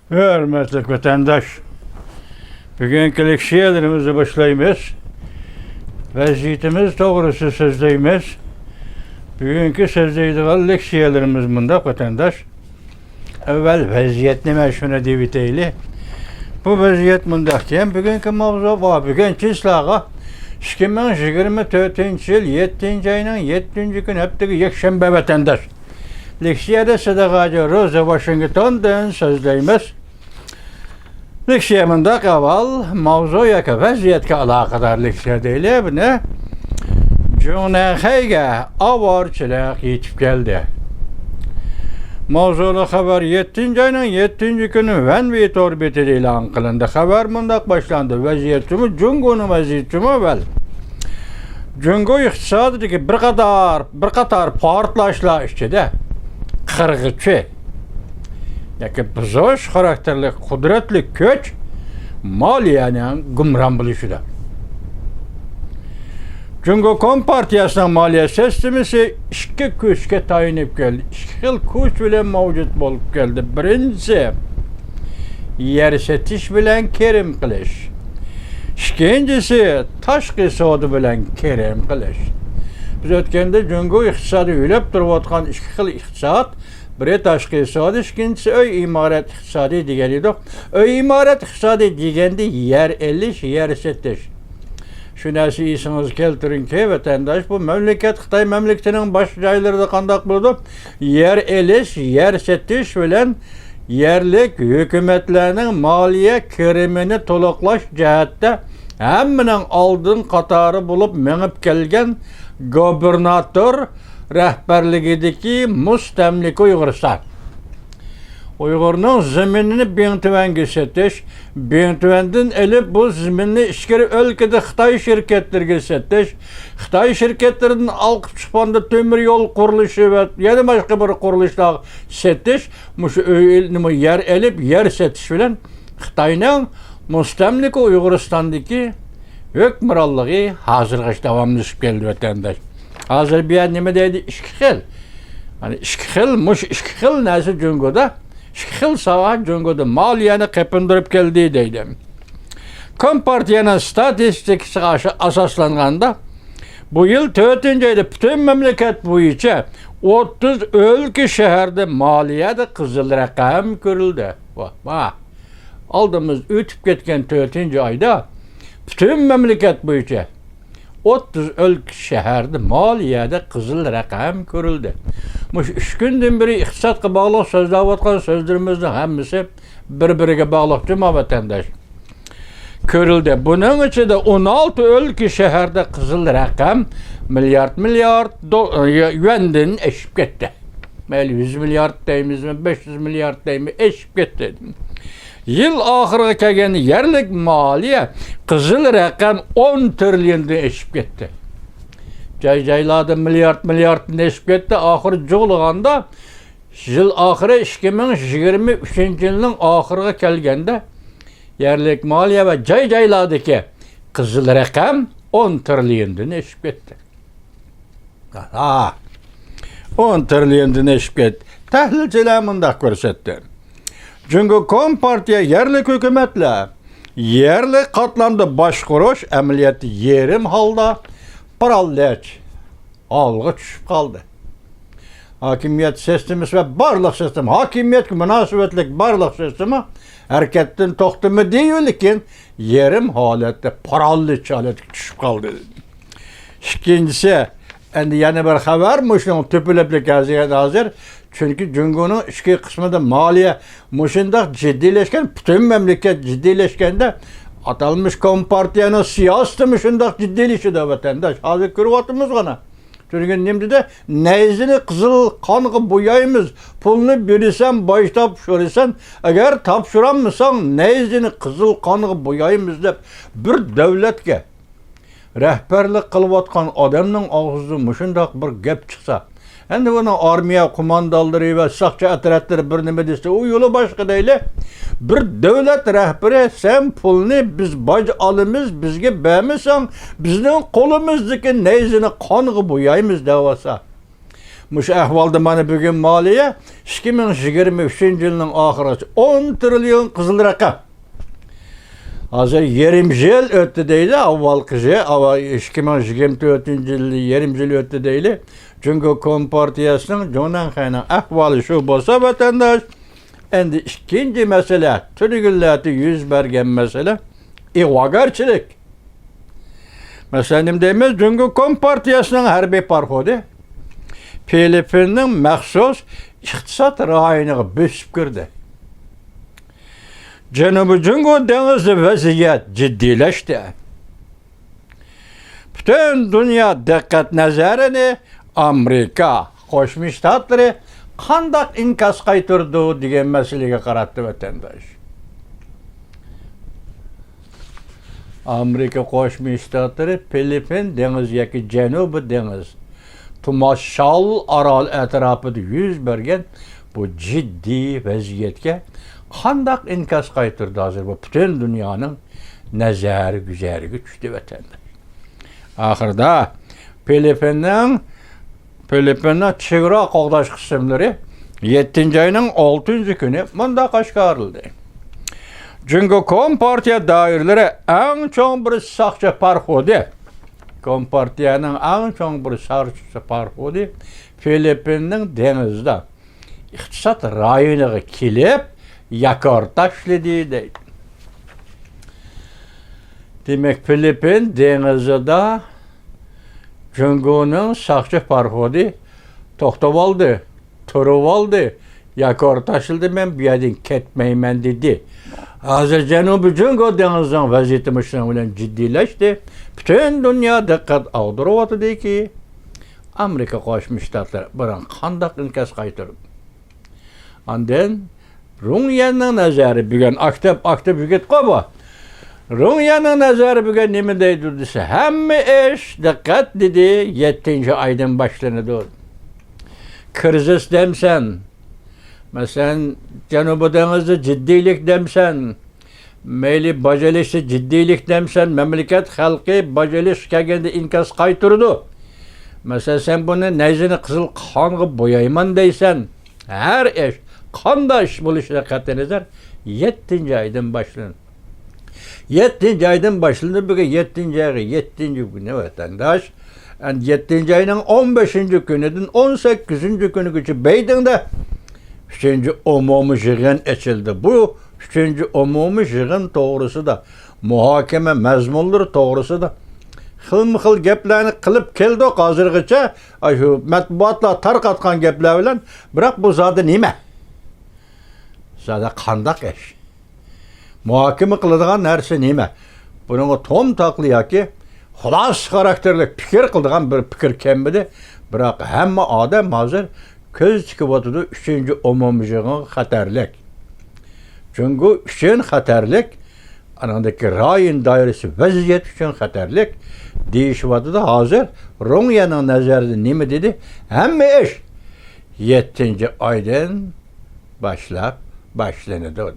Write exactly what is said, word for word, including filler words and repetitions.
ھۆرمەتلىك ۋەتەنداش، بۈگۈنكى لېكسىيەلىرىمىزنى باشلايمىز. ۋەزىيىتىمىز توغرىسىدا سۆزلەيمىز. بۈگۈنكى سۆزلەيدىغان لېكسىيەلىرىمىز مۇنداق، ۋەتەنداش. ئەۋۋەل ۋەزىيەت نېمە، شۇنى دېيىۋېتەيلى. بۇ ۋەزىيەت مۇنداق ئىكەن، بۈگۈنكى ماۋزۇ بار. بۈگۈن چىسلاغا ئىككى مىڭ يىگىرمە تۆتىنچى يىل يەتتىنچى ئاينىڭ يەتتىنچى كۈنى، ھەپتىگە يەكشەنبە، ۋەتەنداش. لېكسىيەدە سىدىغاجى روزا ۋاشىنگتوندىن سۆزلەيمىز. لېكسىيە مۇنداق ئەھۋال، ماۋزۇ ياكى ۋەزىيەتكە ئالاقىدار لېكسىيە دەيلى بۇنى. جۇڭنەنخەيگە ئاۋارىچىلىق يېتىپ كەلدى. ماۋزۇلۇق خەۋەر يەتتىنچى ئاينىڭ يەتتىنچى كۈنى ۋەنۋى تور بېتىدە ئېلان قىلىندى. خەۋەر مۇنداق باشلاندى: ۋەزىيەتچىمۇ، جۇڭگونىڭ ۋەزىيىتىچىمۇ ئەۋۋەل. جۇڭگو ئىقتىسادىدىكى بىر قاتار، بىر قاتار پارتلاشلار ئىچىدە قىرغىچى ياكى بۇزۇش خاراكتېرلىك قۇدرەتلىك كۈچ مالىيەنىڭ گۇمران بولۇشىدا. جۇڭگو كومپارتىيەسىنىڭ مالىيە سىستېمىسى ئىككى كۈچكە تايىنىپ كەلدى. ئىككى خىل كۈچ بىلەن مەۋجۇت بولۇپ كەلدى. بىرىنچىسى، يەر سېتىش بىلەن كىرىم قىلىش. ئىككىنچىسى، تاشقى سودا بىلەن كىرىم قىلىش. بىز ئۆتكەندە جۇڭگو ئىقتىسادى يۆلەپ تۇرۇۋاتقان ئىككى خىل ئىقتىساد، بىرى تاشقى سودا، ئىككىنچىسى ئۆي ئىمارەت ئىقتىسادى دېگەن ئىدۇق. ئۆي ئىمارەت ئىقتىسادى دېگەندە يەر ئېلىش، يەر سېتىش. شۇ نەرسە ئېسىڭىزگە كەلتۈرۈڭكى، ۋەتەنداش، بۇ مەملىكەت خىتاي مەملىكىتىنىڭ باشقا جايلىرىدا قانداق بولىدۇ؟ يەر ئېلىش، يەر سېتىش بىلەن يەرلىك ھۆكۈمەتلەرنىڭ مالىيە كىرىمىنى تولۇقلاش جەھەتتە ھەممىنىڭ ئالدىن قاتارى بولۇپ مېڭىپ كەلگەن گوبېرناتور رەھبەرلىكىدىكى مۇستەملىكە ئۇيغۇرىستان. ئۇيغۇرنىڭ زېمىنىنى بىڭتۈەنگە سېتىش، بىڭتۈەندىن ئېلىپ بۇ زېمىننى ئىچكىرى ئۆلكىدە خىتاي شىركەتلىرىگە سېتىش، خىتاي شىركەتلىرىدىن ئالقىپ چىققاندا تۆمۈر يول قۇرۇلۇشى ۋە يەنە باشقا بىر قۇرۇلۇشلارغا سېتىش، مۇشۇ ئۆي، نېمە، يەر ئېلىپ، يەر سېتىش بىلەن خىتاينىڭ مۇستەملىكە ئۇيغۇرىستاندىكى ھۆكۈمرانلىقى ھازىرغىچە داۋاملىشىپ كەلدى، ۋەتەنداش. ھازىر بۇ يەر نېمە دەيدۇ؟ ئىككى خىل. يەنى ئىككى خىل، مۇشۇ ئىككى خىل نەرسە جۇڭگودا، ئىككى خىل ساھە جۇڭگودا مالىيەنى قېپىندۇرۇپ كەلدى دەيدۇ. كومپارتىيەنىڭ ستاتىستىكىسىغا ئاشا-، ئاساسلانغاندا، بۇ يىل تۆتىنچى ئايدا پۈتۈن مەملىكەت بويىچە ئوتتۇز ئۆلكە، شەھەردە مالىيەدە قىزىل رەقەم كۆرۈلدى. ۋاھ، ۋاھ. ئالدىمىز ئۆتۈپ كەتكەن تۆتىنچى ئايدا پۈتۈن مەملىكەت بويىچە ئوتتۇز ئۆلكە، شەھەردە مالىيەدە قىزىل رەقەم كۆرۈلدى. مۇشۇ ئۈچ كۈندىن بېرى ئىقتىسادقا باغلىق سۆزلەۋاتقان سۆزلىرىمىزنىڭ ھەممىسى بىر-بىرىگە باغلىق جۇما، ۋەتەنداش. كۆرۈلدى. بۇنىڭ ئىچىدە ئون ئالتە ئۆلكە، شەھەردە قىزىل رەقەم مىليارد، مىليارد دو-، يۈ-، يۈەندىن ئېشىپ كەتتى. مەيلى، يۈز مىليارد دەيمىزمۇ، بەش يۈز مىليارد دەيمىز، ئېشىپ كەتتى. يىل ئاخىرىغا كەلگەندە يەرلىك مالىيە قىزىل رەقەم ئون تىرىليوندىن ئېشىپ كەتتى. جاي-جايلاردا مىليارد، مىلياردتىن ئېشىپ كەتتى. ئاخىرى جۇغلىغاندا، يىل ئاخىرى ئىككى مىڭ يىگىرمە ئۈچىنچى يىلنىڭ ئاخىرىغا كەلگەندە، يەرلىك مالىيە ۋە جاي-جايلاردىكى قىزىل رەقەم ئون تىرىليوندىن ئېشىپ كەتتى. ئاھا. ئون تىرىليوندىن ئېشىپ كەتتى. تەھلىلچىلەر مۇنداق كۆرسەتتى. جۇڭگو كومپارتىيە يەرلىك ھۆكۈمەتلەر يەرلىك قاتلامدا باشقۇرۇش ئەمەلىيەتتە يېرىم ھالدا پارالىچ ھالغا چۈشۈپ قالدى. ھاكىمىيەت سىستېمىسى ۋە بارلىق سىستېما، ھاكىمىيەتكە مۇناسىۋەتلىك بارلىق سىستېما ھەرىكەتتىن توختىمىدى، لېكىن يېرىم ھالەتتە، پارالىچ ھالەتكە چۈشۈپ قالدى. ئىككىنچىسى، ئەندى يەنە بىر خەۋەر، مۇشۇنىڭ تۆپىلىپ ھازىر، ھازىر، چۈنكى جۇڭگونىڭ ئىچكى قىسمىدا مالىيە مۇشۇنداق جىددىيلەشكەن، پۈتۈن مەملىكەت جىددىيلەشكەندە، ئاتالمىش كومپارتىيەنىڭ سىياسىتى مۇشۇنداق جىددىيلىشىدۇ، ۋەتەنداش. ھازىر كۆرۈۋاتىمىز غانا. چۈنكى نېمە دېدى؟ نەيزىنى قىزىل قانغا بويايمىز، پۇلنى بېرىسەن، باج تاپشۇرىسەن، ئەگەر تاپشۇرالمىساڭ، نەيزىنى قىزىل قانغا بويايمىز دەپ بىر دۆلەتكە رەھبەرلىك قىلىۋاتقان ئادەمنىڭ ئاغزىدىن مۇشۇنداق بىر گەپ چىقسا، ئەندى ئۇنىڭ ئارمىيە قوماندانلىرى ۋە ساقچى ئەترەتلىرى بىر نېمە دېسە، ئۇ يولى باشقا دەيلى. بىر دۆلەت رەھبىرى، سەن پۇلنى بىز باج ئالىمىز، بىزگە بەرمىسەڭ، بىزنىڭ قولىمىزدىكى نەيزىنى قانغا بويايمىز دەۋاتسا، مۇشۇ ئەھۋالدا مانا بۈگۈن مالىيە ئىككى مىڭ يىگىرمە ئۈچىنچى يىلنىڭ ئاخىرىغىچە ئون تىرىليون قىزىل رەقەم. ھازىر يېرىم يىل ئۆتتى دەيلى، ئاۋۋالقى يىل، ئاۋۋال ئىككى مىڭ يىگىرمە تۆتىنچى يىل يېرىم يىل ئۆتتى دەيلى. جۇڭگو كومپارتىيەسىنىڭ جۇڭنەنخەينىڭ ئەھۋالى شۇ بولسا، ۋەتەنداش، ئەندى ئىككىنچى مەسىلە، تۈنۈگۈنلەردە يۈز بەرگەن مەسىلە، ئىغۋاگەرچىلىك. مەسىلەن، نېمە دەيمىز؟ جۇڭگو كومپارتىيەسىنىڭ ھەربىي پاراخوتى فىلىپپىننىڭ مەخسۇس ئىقتىساد رايونىغا بۆسۈپ كىردى. جەنۇبىي جۇڭگو دېڭىزىدا ۋەزىيەت جىددىيلەشتى. پۈتۈن دۇنيا دىققەت نەزىرىنى ئامېرىكا قوشما شتاتلىرى قانداق ئىنكاس قايتۇرىدۇ دېگەن مەسىلىگە قاراتتى، ۋەتەنداش. ئامېرىكا قوشما شتاتلىرى فىلىپپىن دېڭىزى ياكى جەنۇبىي دېڭىز، تۇمارشال ئارال ئەتراپىدا يۈز بەرگەن بۇ جىددىي ۋەزىيەتكە قانداق ئىنكاس قايتۇردى؟ ھازىر بۇ پۈتۈن دۇنيانىڭ نەزەر گۈزەرىگە چۈشتى، ۋەتەنداش. ئاخىرىدا فىلىپپىننىڭ، فىلىپپىننىڭ چېگرا قوغداش قىسىملىرى يەتتىنچى ئاينىڭ ئالتىنچى كۈنى مۇنداق ئاشكارىلىدى: جۇڭگو كومپارتىيە دائىرىلىرى ئەڭ چوڭ بىر ساقچى پاراخوتى، كومپارتىيەنىڭ ئەڭ چوڭ بىر ساقچى پاراخوتى فىلىپپىننىڭ دېڭىزىدا ئىقتىساد رايونىغا كېلىپ ياكار تاشلىدى، دەيدۇ. دېمەك، فىلىپپىن دېڭىزىدا جۇڭگونىڭ ساقچى پاراخوتى توختىۋالدى، تۇرۇۋالدى، ياكار تاشلىدى، مەن بۇ يەردىن كەتمەيمەن، دېدى. ھازىر جەنۇبىي جۇڭگو دېڭىزىنىڭ ۋەزىيىتى مۇشۇنىڭ بىلەن جىددىيلەشتى. پۈتۈن دۇنيا دىققەت ئاغدۇرۇۋاتىدۇكى، ئامېرىكا قوشما شتاتلىرى بۇنىڭغا قانداق ئىنكاس قايتۇرىدۇ؟ ئاندىن رۇڭيەننىڭ نەزەرى بۈگۈن ئاكتىپ، ئاكتىپ يىگىتقۇ بۇ. رۇڭيەننىڭ نەزەرى بۈگۈن نېمە دەيدۇ دېسە، ھەممە ئىش، دىققەت، دېدى، يەتتىنچى ئايدىن باشلىنىدۇ. كىرىزىس دەمسەن، مەسىلەن، جەنۇبىي دېڭىزدا جىددىيلىك دەمسەن، مەيلى باج ئېلىشتا جىددىيلىك دەمسەن، مەملىكەت خەلقى باج ئېلىشقا كەلگەندە ئىنكاس قايتۇرىدۇ. مەسىلەن، سەن بۇنى نەيزىنى قىزىل قانغا بويايمەن دەيسەن، ھەر ئىش، قانداق ئىش بولۇشىدىن قەتئىينەزەر، يەتتىنچى ئايدىن باشلىنىدۇ. يەتتىنچى ئايدىن باشلىنىپ، بۈگۈن يەتتىنچى ئايغا، يەتتىنچى كۈنى، ۋەتەنداش. ئەمدى يەتتىنچى ئاينىڭ ئون بەشىنچى كۈنىدىن ئون سەككىزىنچى كۈنىگىچە بېيجىڭدا ئۈچىنچى ئومۇمىي يىغىن ئېچىلدى. بۇ ئۈچىنچى ئومۇمىي يىغىن توغرىسىدا، مۇھاكىمە مەزمۇنلىرى توغرىسىدا خىلمۇ خىل گەپلەرنى قىلىپ كەلدۇق ھازىرغىچە. ئاشۇ مەتبۇئاتلار تارقاتقان گەپلەر بىلەن، بىراق بۇ زادى نېمە؟ زادى قانداق ئىش؟ مۇھاكىمە قىلىدىغان نەرسە نېمە؟ بۇنىڭغا توم تاقلا ياكى خۇلاسە خاراكتېرلىك پىكىر قىلىدىغان بىر پىكىر كەلمىدى. بىراق ھەممە ئادەم ھازىر كۆز تىكىۋاتىدۇ ئۈچىنچى ئومۇميىغىنغا خەتەرلىك. جۇڭگو ئۈچۈن خەتەرلىك، ئانىڭدىكى رايون دائىرىسى ۋەزىيەت ئۈچۈن خەتەرلىك دېيىشىۋاتىدۇ. ھازىر رۇڭيەنىڭ نەزەرىدە نېمە دېدى؟ ھەممە ئىش يەتتىنچى ئايدىن باشلاپ باشلىنىدۇ.